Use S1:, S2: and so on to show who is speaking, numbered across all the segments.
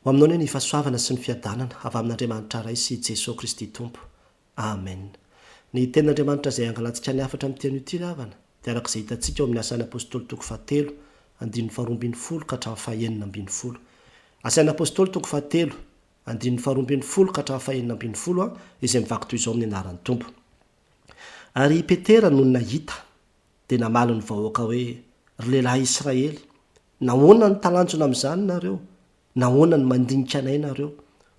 S1: Ho aminao anie ny fahasoavana sy ny fiadanana avy amin'Andriamanitra Ray sy Jesoa Kristy Tompo. Amen. Ny Tenin'Andriamanitra izay angalantsika ny hafatra amin'ity anio ity ry havana, dia araka izay hitantsika ao amin'ny Asan'ny Apostoly toko fahatelo, andininy faharoambinifolo ka hatramin'ny fahenina ambinifolo. Asan'ny Apostoly toko fahatelo, andininy faharoambinifolo ka hatramin'ny fahenina ambinifolo, izay mivaky toy izao amin'ny anaran'ny Tompo. Ary i Petera nony nahita, dia namaly ny vahoaka hoe, Ry lehilahy Israely, nahoana no talanjona amin'izany nareo? Nahoana no mandinika anay nareo?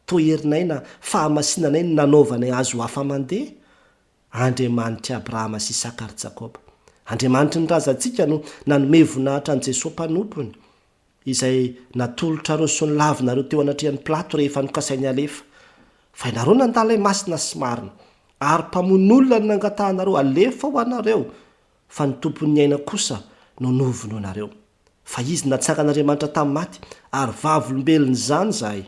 S1: Toa herinay na fahamasinanay no nanaovanay azy ho afa-mandeha? Andriamanitr'i Abrahama sy Isaka ary Jakoba, Andriamanitry ny razantsika no nanome voninahitra an'i Jesoa Mpanompony, izay natolotrareo sy nolavinareo teo anatrehan'i Pilato rehefa nokasainy halefa. Fa ianareo nandà ilay Masina sy Marina, ary mpamono olona no nangatahanareo halefa ho anareo, fa ny Tompon'ny aina kosa no novonoinareo. Fa Izy natsangan'Andriamanitra tamin'ny maty, ary vavolombelon'izany izahay.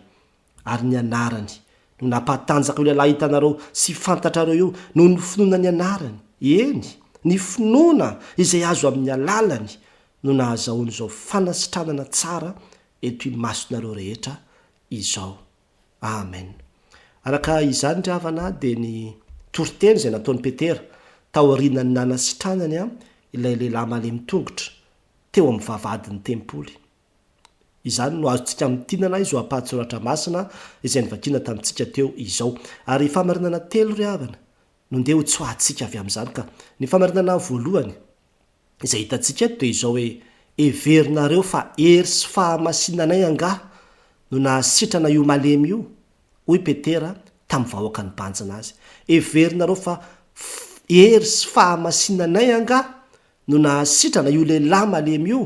S1: Ary ny anarany no nampahatanjaka io lehilahy hitanareo sy fantatrareo io, noho ny finoana ny anarany. Eny, ny finoana izay azo amin'ny alalany no nahazahoany izao fanasitranana tsara eto imasonareo rehetra izao. Amen. Araka izany ry havana dia ny toriteny izay nataon'i Petera taorianan'ny nanasitranany ilay lehilahy malemy tongotra teo amin'ny vavahadin'ny tempoly. Izany no azontsika amintinana izao ampahan-tsoratra masina izay novakiana tamintsika teo izao. Ary fahamarinana telo ry havana no ndeha hotsoahantsika avy amin'izany ka. Ny fahamarinana voalohany izay hitantsika eto dia izao hoe, heverinareo fa hery sy fahamasinanay angaha no nahasitrana io malemy io? Hoy Petera tamin'ny vahoaka nibanjina azy. Heverinareo fa hery sy fahamasinanay angaha no nahasitrana io lehilahy malemy io?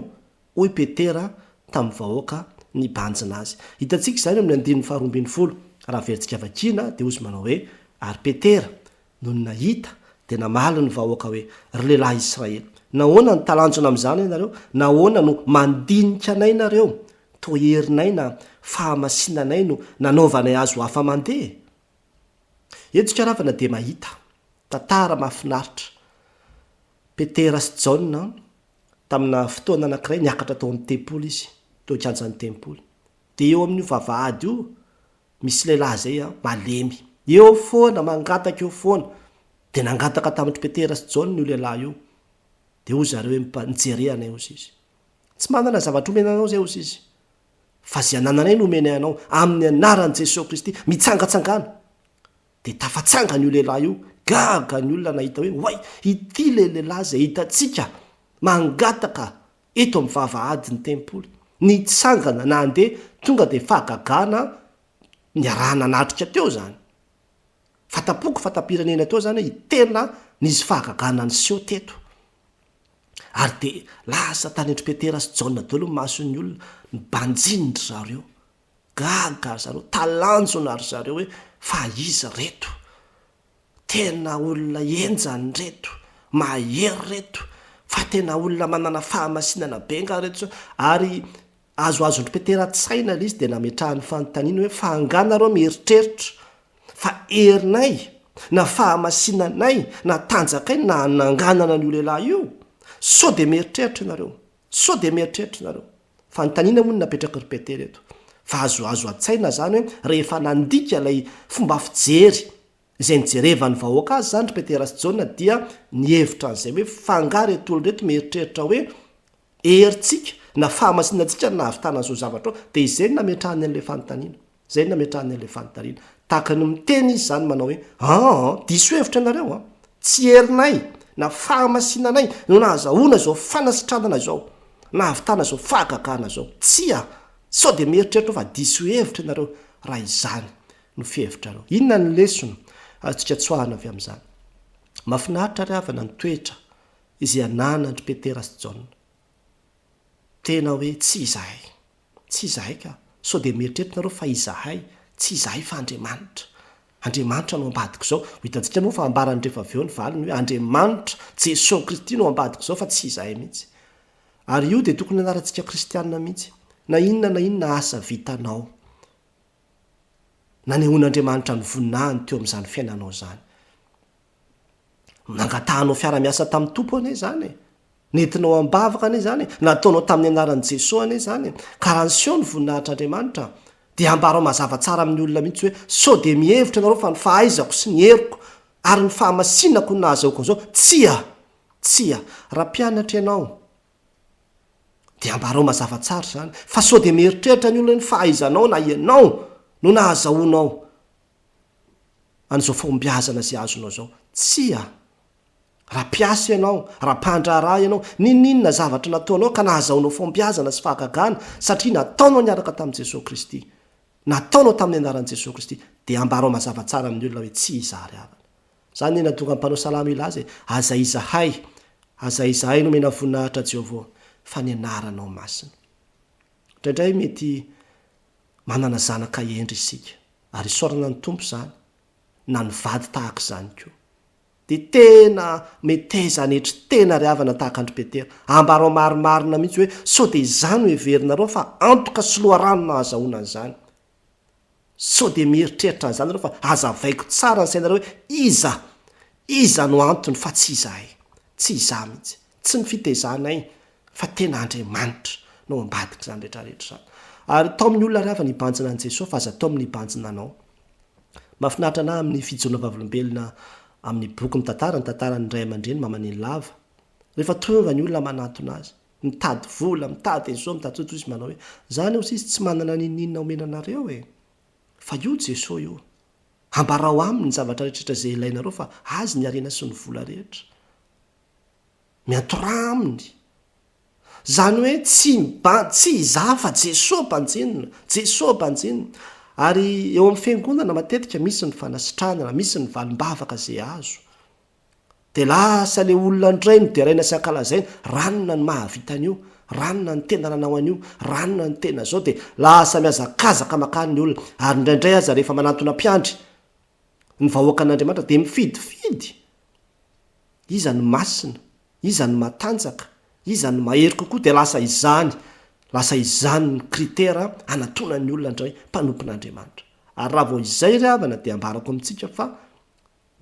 S1: Hoy Petera tamin'ny vahoaka nibanjina azy. Hitantsika izany eo amin'ny andininy faharoambinifolo. Raha averintsika vakiana dia hozy manao hoe, Ary Petera, nony nahita, dia namaly ny vahoaka hoe, Ry lehilahy Israely, nahoana no talanjona amin'izany ianareo? Nahoana no mandinika anay nareo? Toa herinay na fahamasinanay no nanaovanay azy ho afa-mandeha? Eto isika ravana dia mahita tantara mahafinaritra. Petera sy Jaona Tamina fotoana anankiray niakatra tao amin'ny tempoly izy, teo an-kianjan'ny tempoly. Dia eo amin'io vavahady io, misy lehilahy izay malemy. Eo foana, mangataka eo foana. Dia nangataka tamin-dry Petera sy Jaona io lehilahy io. Dia hoy zareo hoe, Mba mijere anay, hozy izy. Tsy manana zavatra omena anao izay, hozy izy. Fa izay anananay no omenay anao, amin'ny anaran'i Jesoa Kristy. Mitsangantsangana. Dia tafatsangana io lehilahy io, gaga ny olona nahita hoe oay, ity ilay lehilahy izay hitantsika mangataka eto amin'ny vavahadin'ny tempoly. Nitsangana nandeha, tonga dia fahagagana niaraha-nanatrika teo izany. Fata-poko, fata-pirenena teo izany hoe tena nisy fahagagana niseho teto. Ary dia lasa tany an-dry Petera sy Jaona daholo ny mason'ny olona, nibanjinin-dry zareo. Gaga ry zareo, talanjona ry zareo hoe fa iza reto? Tena olona henjana reto, mahery reto, fa tena olona manana fahamasinana be nga reto sao? Ary azoazon-dry Petera an-tsaina ilay izy dia nametrahany fanontaniana hoe fa angaha nareo mieritreritra fa herinay na fahamasinanay na tanjakay no nahananganana an'io lehilahy io? Sao dia mieritreritra ianareo? Sao dia mieritreritra nareo? Fanontaniana moa no napetraky ry Petera eto. Fa azoazo an-tsaina izany hoe rehefa nandika ilay fomba fijery izay nijerevan'ny vahoaka azy izany ry Petera sy Jaona dia nihevitra an'izay hoe fa angaha ireto olona ireto mieritreritra hoe herintsika na fahamasinantsika no nahavitana an'izao zavatra izao. Dia izay no nametrahany an'ilay fanontaniana. Izay no nametrahany an'ilay fanontaniana. Tahaka ny miteny izy izany manao hoe, Aa, diso hevitra ianareo an! Tsy herinay na fahamasinanay no nahazahoana izao fanasitranana izao, nahavitana izao fahagagana izao. Tsia! Sao dia mieritreritra fa diso hevitra ianareo raha izany no fihevitrareo. Inona ny lesona azontsika tsoahana avy amin'izany? Mahafinaritra ry havana ny toetra izay ananan-dry Petera sy Jaona. Tena hoe tsy izahay. Tsy izahay ka. Sao dia mieritreritra nareo fa izahay. Tsy izahay fa Andriamanitra. Andriamanitra no ambadik'izao. Ho hitantsika moa fa ambarany rehefa avy eo ny valiny hoe Andriamanitra, Jesoa Kristy no ambadik'izao fa tsy izahay mihitsy. Ary io dia tokony hianarantsika kristianina mihitsy. Na inona na inona asa vitanao. Nanehoan'Andriamanitra ny voninahiny teo amin'izany fiainanao izany. Nangatahanao fiara-miasa tamin'ny Tompo anie izany e! Nentinao am-bavaka anie izany e! Nataonao tamin'ny anaran'i Jesoa anie izany e! Ka raha niseho ny voninahitr'Andriamanitra, Dia ambarao mazava tsara amin'ny olona mihitsy hoe sao dia mihevitra ianareo fa ny fahaizako sy ny heriko ary ny fahamasinako no nahazahoako an'izao. Tsia! Tsia! Raha mpianatra ianao, dia ambarao mazava tsara izany, fa sao dia mieritreritra ny olona hoe ny fahaizanao na ianao no nahazahoanao an'izao fahombiazana izay azonao izao. Tsia! Raha mpiasa ianao, raha mpandraharaha ianao, n'inon'inona zavatra nataonao ka nahazahoanao fahombiazana sy fahagagana satria nataonao niaraka tamin'i Jesoa Kristy, nataonao tamin'ny anaran'i Jesoa Kristy, dia ambarao mazava tsara amin'ny olona hoe tsy izaho ry havana. Izany anie nahatonga ny mpanao salamo hilaza e, Aza izahay, aza izahay no omena voninahitra Jehovah, fa ny anaranao masina. Indraindray mety manana zanaka hendry isika, ary isaorana ny Tompo izany, na ny vady tahaka izany koa. Dia tena meteza hanetry tena ry havana tahaka an-dry Petera. Ambarao marimarina mihitsy hoe sao dia izaho no heverinareo fa antoka sy loharano nahazahoana an'izany. Sao dia mieritreritra an'izany nareo fa hazavaiko tsara ny sainareo hoe iza, iza no antony fa tsy izahay. Tsy izaho mihitsy. Tsy ny fitezanay fa tena Andriamanitra no ao ambadik'izany rehetrarehetra izany. Ary taomin'ny olona ry havana hibanjina an'i Jesoa fa aza taominy hibanjina anao. Mahafinaritra anah amin'ny fijoroana vavolombelona amin'ny boky mitantara ny tantaran'ny ray aman-dreny Mama Nenilava. Rehefa tonga ny olona manantona azy, mitady vola, mitady an'izao, mitady izao, toy izy manao hoe, za anie hozy izy tsy manana n'inon'inona omena anareo e! Fa io Jesoa io. Ambarao aminy ny zavatra rehetra izay ilainareo fa azy ny harena sy ny vola rehetra. Miantoraha aminy. Izany hoe tsy miba, tsy izaho fa Jesoa banjinina, Jesoa banjinina. Ary eo amin'ny fiangonana matetika misy ny fanasitranana, misy ny valim-bavaka izay azo. Dia lasa ilay olona indray no deraina sy ankalazaina, ranona no mahavita an'io, ranona no tena nanao an'io, ranona no tena izao, dia lasa mihazakazaka mankany ny olona. Ary indraindray aza rehefa manantona mpiandry ny vahoakan'Andriamanitra dia mifidifidy iza no masina, Iza no matanjaka, iza no mahery kokoa dia lasa izany, lasa izany ny critère hanatonan'ny olona indray mpanompon'Andriamanitra. Ary raha vao izay ry havana dia ambarako amintsika fa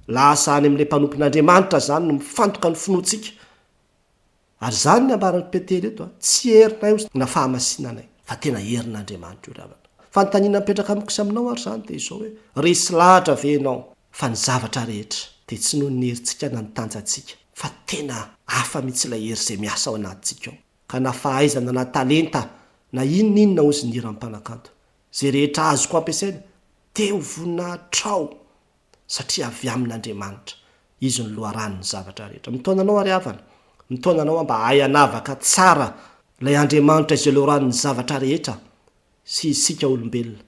S1: lasa any amin'ilay mpanompon'Andriamanitra izany no mifantoka ny finoantsika. Ary izany ny ambaran'i Petera eto, tsy herinay io na fahamasinanay fa tena herin'Andriamanitra io ry havana. Fanontaniana mipetraka amiko sy aminao ary izany dia izao hoe, resy lahatra ve ianao fa ny zavatra rehetra dia tsy noho ny herintsika na ny tanjantsika fa tena hafa mihitsy ilay hery izay miasa ao anatintsika ao ka na fahaizana na talenta na inona inona hozy ny hiran'ny mpanakanto izay rehetra azoko ampiasaina dia ho voninahitrao satria avy amin'Andriamanitra Izy no loharanon'ny zavatra rehetra. Mitaona anao ary havana, mitaona anao aho mba hahay hanavaka tsara ilay Andriamanitra izay loharanon'ny zavatra rehetra sy isika olombelona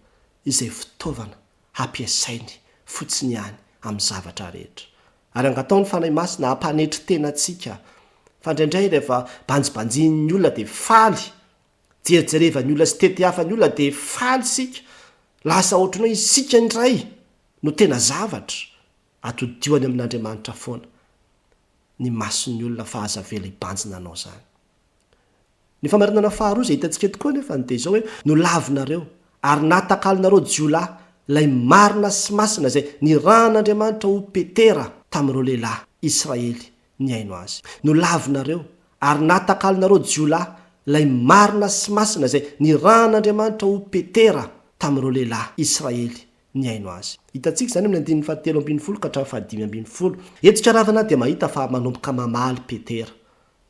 S1: izay fitaovana hampiasainy fotsiny ihany amin'ny zavatra rehetra. Ary angataho ny Fanahy Masina hampanetry tena antsika, fa indraindray rehefa banjibanjinin'ny olona dia faly, jerijerevan'ny olona sy tetiafan'ny olona dia faly isika, lasa ohatran'ny hoe isika indray no tena zavatra. Atodiho any amin'Andriamanitra foana ny mason'ny olona fa aza avela hibanjina anao izany. Ny famarinana faharoa izay hitantsika eto koa anefa dia izao hoe, nolavinareo ary natakalonareo jiolahy ilay marina sy masina izay nirahan'Andriamanitra ho Petera tamin'ireo lehilahy Israely nihaino azy. Nolavinareo ary natakalonareo jiolahy ilay marina sy masina izay nirahan'Andriamanitra ho Petera tamin'ireo lehilahy Israely nihaino azy. Hitantsika izany amin'ny andininy fahatelo ambinifolo ka hatramin'ny fahadimy ambinifolo. Eto Tsiaravana dia mahita fa manomboka mamaly Petera.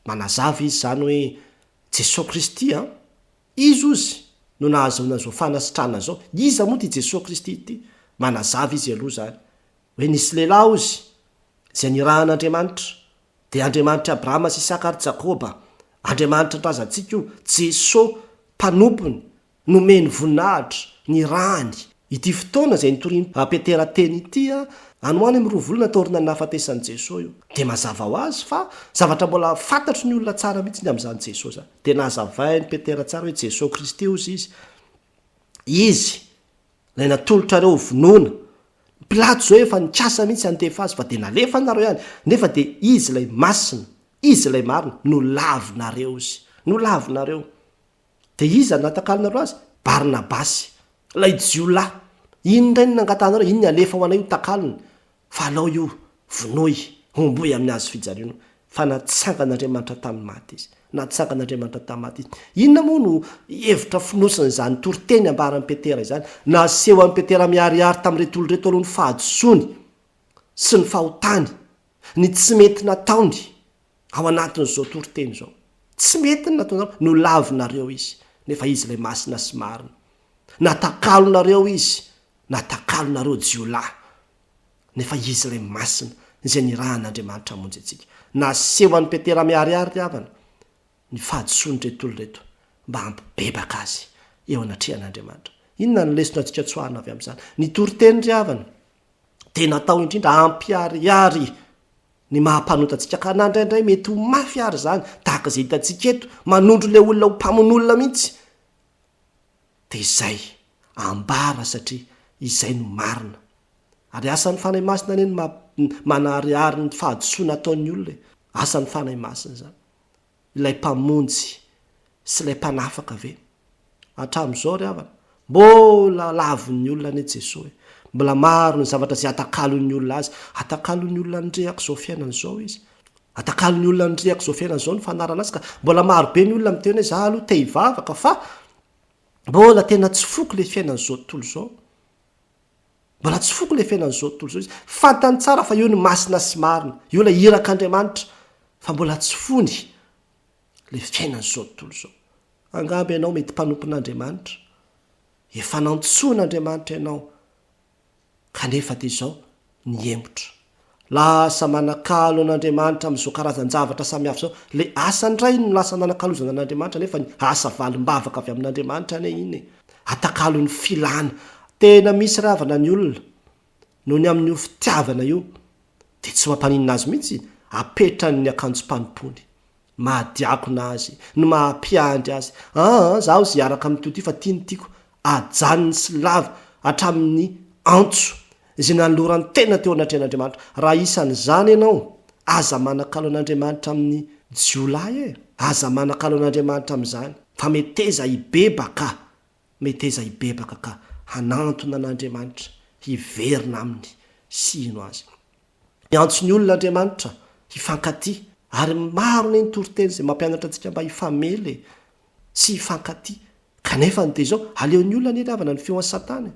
S1: Manazava izy izany hoe Jesoa Kristy an! Izy ozy no nahazoana izao fanasitranana izao. Iza moa ity Jesoa Kristy ity? Manazava izy aloha izany hoe nisy lehilahy ozy izay nirahan'Andriamanitra, dia Andriamanitr'i Abrahama sy Isaka ary Jakoba, Andriamanitry ny razantsika io, Jesoa mpanompony, Nomeny voninahitra ny rany. Ity fotoana izay nitorian'i Petera teny ity, any ho any amin'ny roa volana taorian'ny nahafatesan'i Jesoa io, dia mazava ho azy fa zavatra mbola fantatry ny olona tsara mihitsy ny amin'izany Jesoa izany. Dia nazavain'i Petera tsara hoe Jesoa Kristy hozy izy. Izy ilay natolotrareo ho vonoina. Pilato izao efa nikasa mihitsy handefa azy fa dia nalefanareo ihany, nefa dia izy ilay masina, izy ilay marina, nolavinareo izy. Nolavinareo. Dia iza no natakalonareo azy? Barnabasy, ilay jiolahy. Iny indray no nangatahanareo, iny alefa ho anay ho takalony. Fa alao io, vonoy, homboy amin'ny hazo fijaliana io. Fa natsangan'Andriamanitra tamin'ny maty Izy. Natsangan'Andriamanitra tamin'ny maty Izy. Inona moa no hevitra fonosin'izany toriteny ambaran'i Petera izany? Naseho an'i Petera miharihary tamin'ireto olona ireto aloha ny fahadisoany sy ny fahotany, ny tsy mety nataony ao anatin'izao toriteny izao. Tsy mety ny nataonareo, nolavinareo Izy, nefa Izy ilay masina sy marina. Natakalonareo Izy, natakalonareo jiolahy. Nefa Izy ilay Masina, izay nirahan'Andriamanitra hamonjy antsika. Naseho an'i Petera miharihary ry havana, ny fahadisoan'ireto olona ireto, mba hampibebaka azy eo anatrehan'Andriamanitra. Inona no lesona azontsika tsoahina avy amin'izany? Ny toriteny ry havana, dia natao indrindra hampiharihary ny maha mpanota antsika, ka na indraindray mety ho mafy ary izany, tahaka izay hitantsika eto, manondro ilay olona ho mpamono olona mihitsy. Dia izay ambara satria izay no marina. Ary asan'ny Fanahy Masina anie ny manaharihary ny fahadisoana ataon'ny olona e! Asan'ny Fanahy Masina izany. Ilay Mpamonjy sy ilay Mpanafaka ve? Hatramin'izao ry havana, mbola lavin'ny olona anie Jesoa e! Mbola maro ny zavatra izay atakalon'ny olona Azy. Atakalon'ny olona ny rehaka izao fiainana izao Izy. Atakalon'ny olona ny rehaka izao fiainana izao ny fanarana Azy ka mbola maro be ny olona miteny hoe za aloha te hivavaka fa mbola tena tsy foko ilay fiainan'izao tontolo izao. Mbola tsy foko ilay fiainan'izao tontolo izao izy. Fantany tsara fa io no masina sy marina, io ilay irak'Andriamanitra, fa mbola tsy fony ilay fiainan'izao tontolo izao. Angamba ianao mety mpanompon'Andriamanitra, efa nantsoin'Andriamanitra ianao, Kanefa dia izao, nihemotra. Lasa manakalo an'Andriamanitra amin'izao karazan-javatra samihafa izao. Ilay asa indray no lasa nanakalozana an'Andriamanitra nefa ny asa valim-bavaka avy amin'Andriamanitra anie iny e. Atakalon'ny filana. Tena misy ravana ny olona noho ny amin'io fitiavana io dia tsy mampaninona azy mihitsy, apetrany ny akanjom-panompoany. maha diakona azy, ny maha mpiandry azy, aa zaho zy hiaraka amin'ity ity fa ty no tiako, ajanony sy lava hatramin'ny antso izay nanolorany tena teo anatrehan'Andriamanitra, raha isan'izany ianao, aza manakalo an'Andriamanitra amin'ny jiolahy e, aza manakalo an'Andriamanitra amin'izany, fa meteza hibebaka, meteza hibebaka ka hanantona an'Andriamanitra, hiverina aminy sy hino azy. Miantso ny olona Andriamanitra hifankatia, ary maro anie ny toriteny izay mampianatra antsika mba hifamely e, sy hifankatia, kanefa ny dia izao, aleon'ny olona anie ry havana ny feon'i Satana e,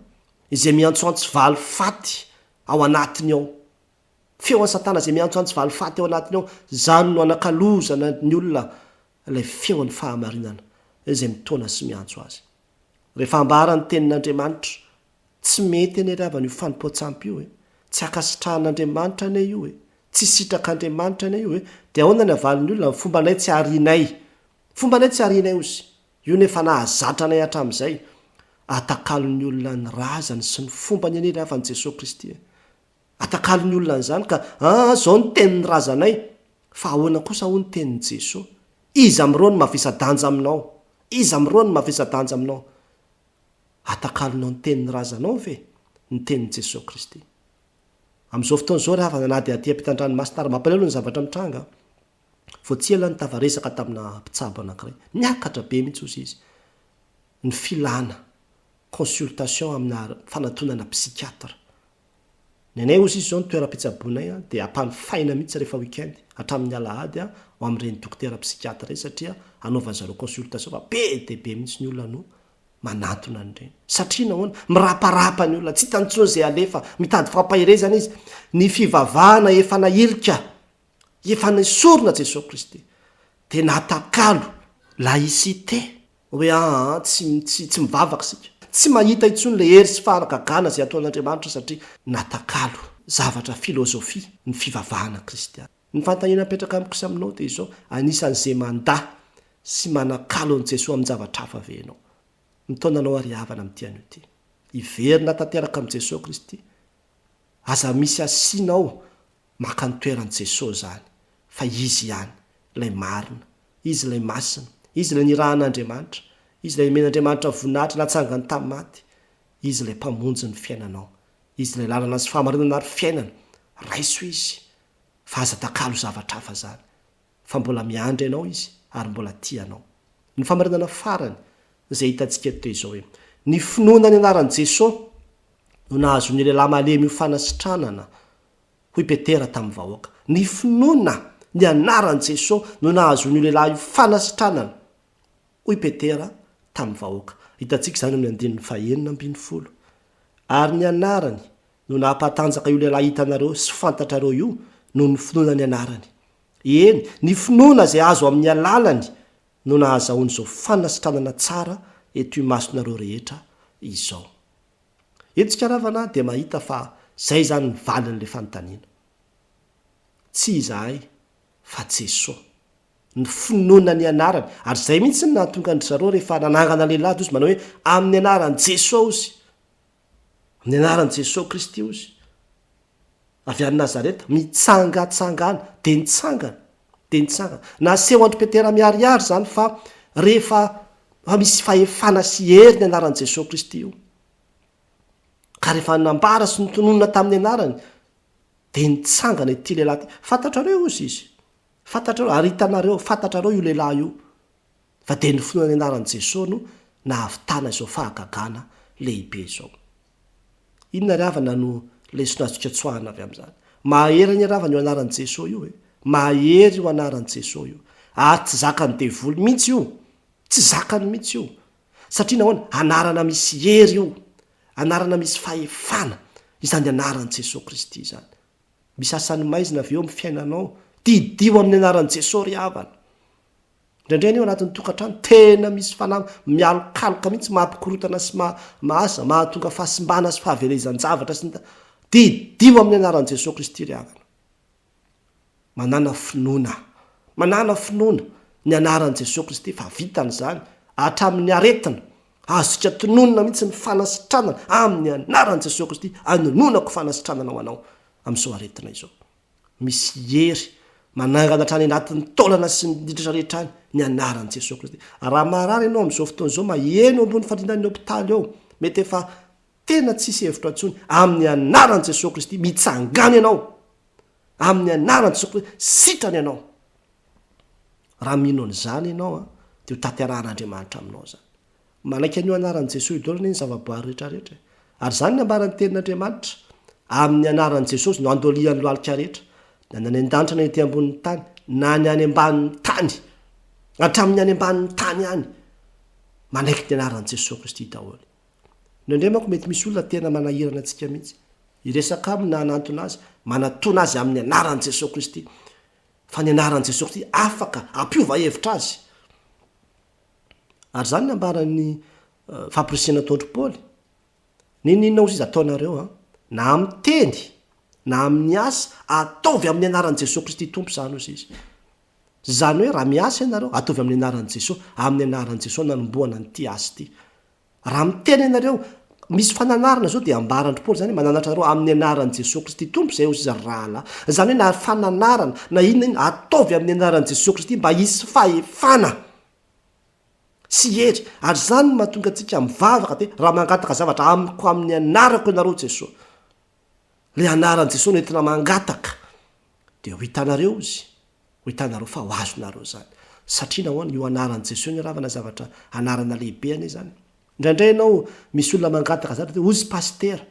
S1: izay miantsoantso valifaty ao anatiny ao, feon'i Satana izay miantsoantso valifaty ao anatiny ao, izany no anakalozana ny olona ilay feon'ny fahamarinana izay mitaona sy miantso azy. Rehefa ambara ny tenin'Andriamanitra, Tsy mety anie ry havana io fanompoan-tsampy io e! Tsy ankasitrahan'Andriamanitra anie io e! Tsy sitrak'Andriamanitra anie io e! Dia ahoana ny havalin'ny olona? Ny fombanay tsy arianay! Fombanay tsy arianay ozy! Io no efa nahazatra anay hatramin'izay! Atakalon'ny olona ny razany sy ny fombany anie ry havana Jesoa Kristy e! Atakalon'ny olona an'izany ka aa zao ny tenin'ny razanay! Fa ahoana kosa hoy ny tenin'i Jesoa? Iza amin'ireo no mavesa-danja aminao? Iza amin'ireo no mavesa-danja aminao? Atakalonao ny tenin'ny razanao ve ny tenin'i Jesoa Kristy? Amin'izao fotoana izao ry havana na dia aty ampitan-dranomasina ary mampalahelo ny zavatra mitranga, vao tsy ela nitavaresaka tamina mpitsabo anankiray, niakatra be mihitsy hozy izy, ny filana consultation amina fanatonana psychiatre. Ny anay hozy izy izao ny toeram-pitsaboanay dia ampanofaina mihitsy rehefa week-end, hatramin'ny alahady ho amin'ireny dokotera psychiatre ireny satria anaovan'ny zareo consultation fa be dia be mihitsy ny olona no manantona an'ireny. Satria nahoana? Miraparapa ny olona, tsy hitany intsony izay alefa, mitady fampaherezana izy. Ny fivavahana efa nahilika, efa nesorina Jesoa Kristy, dia natakalo laïcité. Hoe aa tsy tsy tsy mivavaka isika. Tsy mahita intsony ilay hery sy faharagagana izay ataon'Andriamanitra satria natakalo zavatra filozofia ny fivavahana kristiana. Ny fanontaniana mipetraka amiko sy aminao dia izao, anisan'izay mandà sy manakalo an'i Jesoa amin-javatra hafa ve ianao? Mitaona anao ary havana amin'ity anio ity. Hiverina tanteraka amin'i Jesoa Kristy. Aza misy asianao maka ny toeran'i Jesoa izany fa Izy ihany ilay marina, Izy ilay masina, Izy ilay nirahan'Andriamanitra, Izy ilay nomen'Andriamanitra voninahitra natsangany tamin'ny maty, Izy ilay Mpamonjy ny fiainanao, Izy ilay lalana sy fahamarinana ary fiainana, raiso Izy fa aza atakalo zavatra hafa izany fa mbola miandry anao Izy ary mbola tia anao. Ny fahamarinana farany izay hitantsika eto dia izao hoe, ny finoana ny anaran'i Jesoa no nahazoan'io lehilahy malemy io fanasitranana Hoy Petera tamin'ny vahoaka, Ny finoana! Ny anaran'i Jesoa no nahazoan'io lehilahy io fanasitranana, hoy Petera tamin'ny vahoaka. Hitantsika izany amin'ny andininy fahenina ambinifolo. Ary ny anarany no nahampatanjaka io lehilahy hitanareo sy fantatrareo io noho ny finoana ny anarany. Eny, ny finoana izay azo amin'ny alalany no nahazahoany izao fanasitranana tsara eto imasonareo rehetra izao. Eto isika ravana dia mahita fa izay izany ny valin'ilay fanontaniana. Tsy izahay fa Jesoa. Ny finoana ny anarany. Ary izay mihitsy no nahatonga an-dry zareo rehefa nanangana lehilahy dia ozy manao hoe amin'ny anaran'i Jesoa ozy. Amin'ny anaran'i Jesoa Kristy ozy. Avy any Nazareta, mitsangatsangana. Dia nitsangana. Dia nitsangana. Naseho an-dry Petera miharihary izany fa rehefa fa misy fahefana sy hery ny anaran'i Jesoa Kristy io. Ka rehefa nambara sy notononina tamin'ny anarany, dia nitsangana ity lehilahy ity. Fantatrareo hozy izy. Fantatrareo, ary hitanareo, fantatrareo io lehilahy io. Fa dia ny finoana ny anaran'i Jesoa no nahavitana izao fahagagana lehibe izao. Inona ry havana no lesona azontsika tsoahina avy amin'izany? Mahery anie ry havana io anaran'i Jesoa io e! Mahery io anaran'i Jesoa io. Ary tsy zakan'ny devoly mihitsy io. Tsy zakany mihitsy io. Satria nahoana? Anarana misy hery io. Anarana misy fahefana izany anaran'i Jesoa Kristy izany. Misy asan'ny maizina ve eo amin'ny fiainanao? Didio amin'ny anaran'i Jesoa ry havana. Indraindray anie ao anatin'ny tokantrano tena misy fanahy mialokaloka mihitsy mampikorontana sy maha asa, mahatonga fahasimbana sy fahaverezan-javatra sy ny Didio amin'ny anaran'i Jesoa Kristy ry havana. Manàna finoana. Manàna finoana ny anaran'i Jesoa Kristy fa vitany izany hatramin'ny aretina. Azontsika tononina mihitsy ny fanasitranana amin'ny anaran'i Jesoa Kristy anononako fanasitranana ho anao amin'izao aretina izao. Misy hery manangana hatrany anatin'ny taolana sy ny rehetra rehetra any ny anaran'i Jesoa Kristy. Raha marary ianao amin'izao fotoana izao maheno eo ambony fandrinan'ny hopitaly eo, mety efa tena tsisy hevitra intsony, amin'ny anaran'i Jesoa Kristy mitsangana ianao. Amin'ny anaran'i Jesoa Kristy sitrana ianao. Raha mino an'izany ianao dia ho tanterahan'Andriamanitra aminao izany. Manaiky an'io anaran'i Jesoa io daholo anie ny zavaboary rehetra rehetra e. Ary izany ny ambaran'ny tenin'Andriamanitra, Amin'ny anaran'i Jesosy no andolian'ny lohalika rehetra, na ny any an-danitra na ny ety ambonin'ny tany, na ny any ambanin'ny tany. Hatramin'ny any ambanin'ny tany any, manaiky ny anaran'i Jesoa Kristy daholo. Indraindray manko mety misy olona tena manahirana antsika mihitsy. Hiresaka aminy na hanantona azy, manatona azy amin'ny anaran'i Jesoa Kristy. Fa ny anaran'i Jesoa Kristy afaka hampiova hevitra azy. Ary izany no ambaran'ny famporisihana ataon-dry Paoly, N'inon'inona hozy izy ataonareo an, na amin'ny teny, na amin'ny asa, ataovy amin'ny anaran'i Jesoa Kristy Tompo izany hozy izy. Izany hoe raha miasa ianareo, ataovy amin'ny anaran'i Jesoa, amin'ny anaran'i Jesoa nanombohana an'ity asa ity. Raha miteny ianareo, misy fananarana izao dia ambaran-dry Paoly izany hoe mananatra anareo amin'ny anaran'i Jesoa Kristy Tompo izay hozy izy ry rahalahy. Izany hoe na fananarana, na inona inona, ataovy amin'ny anaran'i Jesoa Kristy mba hisy fahefana. Sy hery. Ary izany no mahatonga antsika mivavaka dia raha mangataka zavatra amiko amin'ny anarako ianareo Jesoa. Ilay anaran'i Jesoa no entina mangataka. Dia ho hitanareo izy. Ho hitanareo fa ho azonareo izany. Satria nahoana? Io anaran'i Jesoa io anie ravana zavatra anarana lehibe anie izany. Indraindray ianao misy olona mangataka zavatra dia hozy pasitera.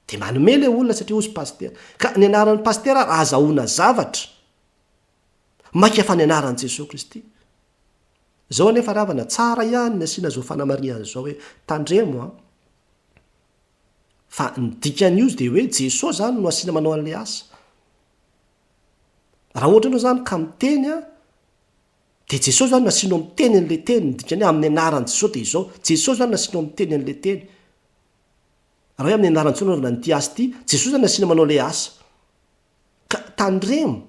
S1: Dia manome ilay olona satria hozy pasitera. Ka ny anaran'ny pasitera ary azahoana zavatra. Maika fa ny anaran'i Jesoa Kristy. Izao anefa ry havana, tsara ihany ny asiana izao fanamarihana izao hoe, tandremo an! Fa ny dikan'io dia hoe Jesoa izany no asiana manao an'ilay asa. Raha ohatra ianao izany ka miteny an, dia Jesoa izany no asianao miteny an'ilay teny, ny dikany hoe amin'ny anaran'i Jesoa dia izao, Jesoa izany no asianao miteny an'ilay teny. Raha hoe amin'ny anaran'i Jesoa no anaovana an'ity asa ity, Jesoa izany no asiana manao ilay asa. Ka tandremo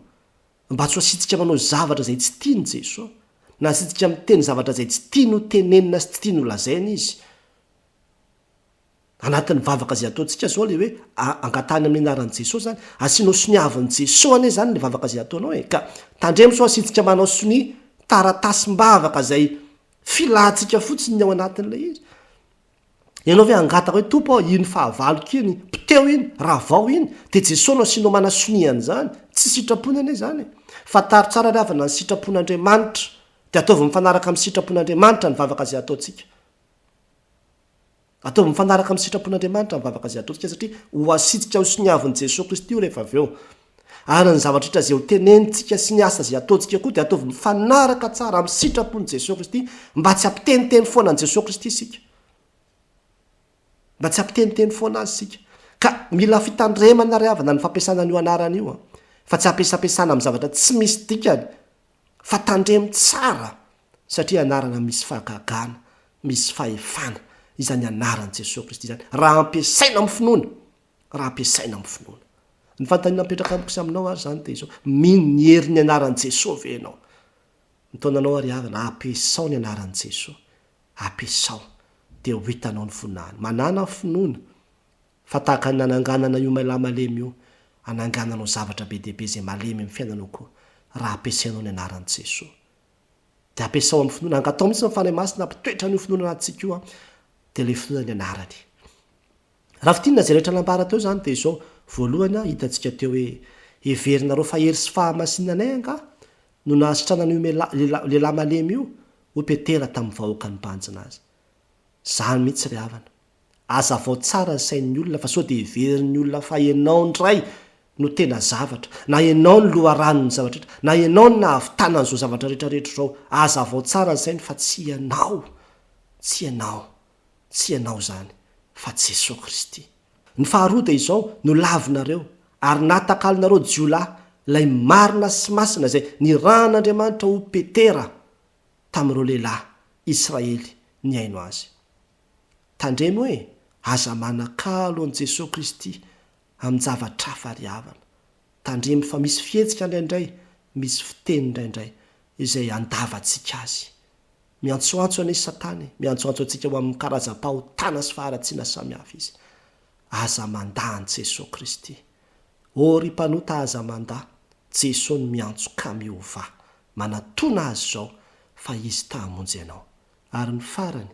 S1: mba tsy ho asiantsika manao zavatra izay tsy tian'i Jesoa, na asiantsika miteny zavatra izay tsy tiany ho tenenina sy tsy tiany ho lazaina Izy. Anatin'ny vavaka izay ataontsika izao ilay hoe angatahina amin'ny anaran'i Jesoa izany, asianao soniavin'i Jesoa anie izany ilay vavaka izay ataonao e. Ka tandremo sao asiantsika manao sonia taratasim-bavaka izay filantsika fotsiny ny ao anatin'ilay izy. Ianao ve hangataka hoe Tompo ô, iny fahavaloko iny, poteho iny, ravao iny, dia Jesoa no asianao manasonia an'izany? Tsy sitrapony anie izany e! Fantaro tsara ry havana ny sitrapon'Andriamanitra, dia ataovy mifanaraka amin'ny sitrapon'Andriamanitra ny vavaka izay ataontsika. Ataovy mifanaraka amin'ny sitrapon'Andriamanitra ny vavaka izay ataontsika satria ho asiantsika ho soniavin'i Jesoa Kristy io rehefa avy eo. Ary ny zavatra rehetra izay ho tenenintsika sy ny asa izay ataontsika koa dia ataovy mifanaraka tsara amin'ny sitrapon'i Jesoa Kristy mba tsy hampiteniteny foana an'i Jesoa Kristy isika. Mba tsy hampiteniteny foana Azy isika. Ka mila fitandremana ry havana ny fampiasana an'io anarana io an. Fa tsy ampiasampiasana amin'ny zavatra tsy misy dikany. Fa tandremo tsara satria anarana misy fahagagana, misy fahefana izany anaran'i Jesoa Kristy izany raha ampiasaina amin'ny finoana. Raha ampiasaina amin'ny finoana. Ny fanontaniana mipetraka amiko sy aminao ary izany dia izao, mino ny herin'ny anaran'i Jesoa ve ianao? Mitaona anao ary havana, ampiasao ny anaran'i Jesoa. Ampiasao, dia ho hitanao ny voninahiny. Manàna finoana fa tahaka ny nananganana io mailahy malemy io, hanangananao zavatra be dia be izay malemy amin'ny fiainanao koa, raha ampiasainao ny anaran'i Jesoa. Dia ampiasao amin'ny finoana. Angatao mihitsy ny Fanahy Masina hampitoetra an'io finoana anatintsika io, dia ilay finoana ny anarany. Raha fintinina izay rehetra nambara teo izany dia izao, voalohany, hitantsika teo hoe, heverinareo fa hery sy fahamasinanay angaha no nahasitranana io lehilahy malemy io? hoy Petera tamin'ny vahoaka nibanjina azy. Izany mihitsy ry havana. Hazavao tsara ny sain'ny olona fa sao dia heverin'ny olona fa ianao indray no tena zavatra, na ianao no loharanon'ny zavatra rehetra, na ianao no nahavitana an'izao zavatra rehetra rehetra izao. Hazavao tsara ny sainy fa tsy ianao, tsy ianao. Tsy ianao izany, fa Jesoa Kristy. Ny faharoa dia izao, nolavinareo, ary natakalonareo jiolahy, ilay marina sy masina izay nirahan'Andriamanitra ho Petera tamin'ireo lehilahy Israely nihaino azy. Tandremo e, aza manakalo an'i Jesoa Kristy amin-javatra hafa ry havana. Tandremo fa misy fihetsika indraindray, misy fiteny indraindray izay andavantsika azy. Miantsoantso anie Satana e, miantsoantso antsika ho amin'ny karazam-pahotana sy faharatsiana samihafa izy. Aza mandà an'i Jesoa Kristy. Ô ry mpanota aza mandà, Jesoa no miantso ka miovà. Manatòna Azy izao fa Izy ta hamonjy anao. Ary ny farany,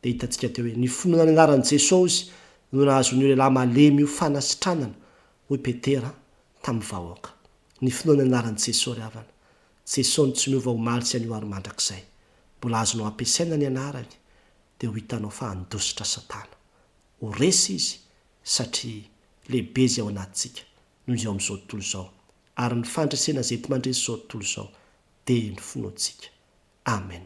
S1: dia hitantsika teo hoe, ny finoana ny anaran'i Jesoa ozy no nahazoan'io lehilahy malemy io fanasitranana, hoy Petera tamin'ny vahoaka. Ny finoana ny anaran'i Jesoa ry havana. Jesoa no tsy miova omaly sy anio ary mandrakizay. Mbola azonao ampiasaina ny anarany dia ho hitanao fa handositra satana. Ho resy izy satria lehibe izay ao anatintsika noho izay ao amin'izao tontolo izao ary ny fandresena izay enti-mandresy izao tontolo izao dia ny finoantsika. Amen.